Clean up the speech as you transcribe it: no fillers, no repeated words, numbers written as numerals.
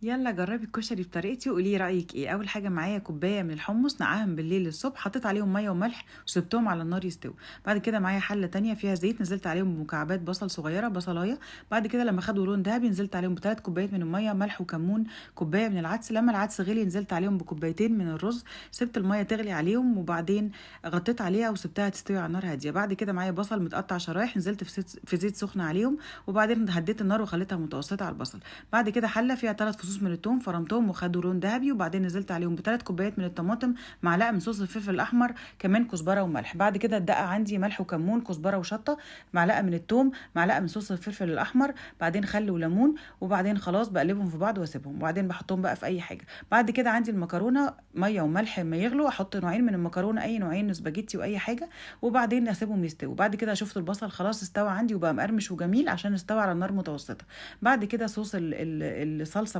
يلا جربي الكشري بطريقتي وقولي رايك ايه. اول حاجة معايا كوباية من الحمص، نقعهم بالليل الصبح، حطيت عليهم مية وملح وسبتهم على النار يستووا. بعد كده معايا حله تانية فيها زيت، نزلت عليهم بمكعبات بصل صغيرة، بصلايه. بعد كده لما خدوا لون ذهبي نزلت عليهم ب3 كوبايات من الميه، ملح وكمون، كوباية من العدس. لما العدس غلي نزلت عليهم بكوبايتين من الرز، سبت المية تغلي عليهم وبعدين غطيت عليها وسبتها تستوي على نار هاديه. بعد كده معايا بصل متقطع شرايح، نزلت في زيت سخن عليهم، وبعدين هديت النار وخليتها متوسطه على البصل. بعد كده حله فيها 3 فصوص من الثوم، فرمتهم وخدوا لون ذهبي، وبعدين نزلت عليهم ب3 كوبايات من الطماطم، معلقه من صوص الفلفل الاحمر، كمان كزبره وملح. بعد كده الدقة عندي ملح وكمون، كزبره وشطه، معلقه من الثوم، معلقه من صوص الفلفل الاحمر، بعدين خل وليمون، وبعدين خلاص بقلبهم في بعض واسيبهم، وبعدين بحطهم بقى في اي حاجة. بعد كده عندي المكرونه، مية وملح، ما يغلوا احط نوعين من المكرونه، اي نوعين، سباجيتي واي حاجه، وبعدين اسيبهم يستووا. بعد كده شفت البصل خلاص استوى عندي وبقى مقرمش وجميل عشان استوى على النار متوسطه. بعد كده صوص الصلصه معايا.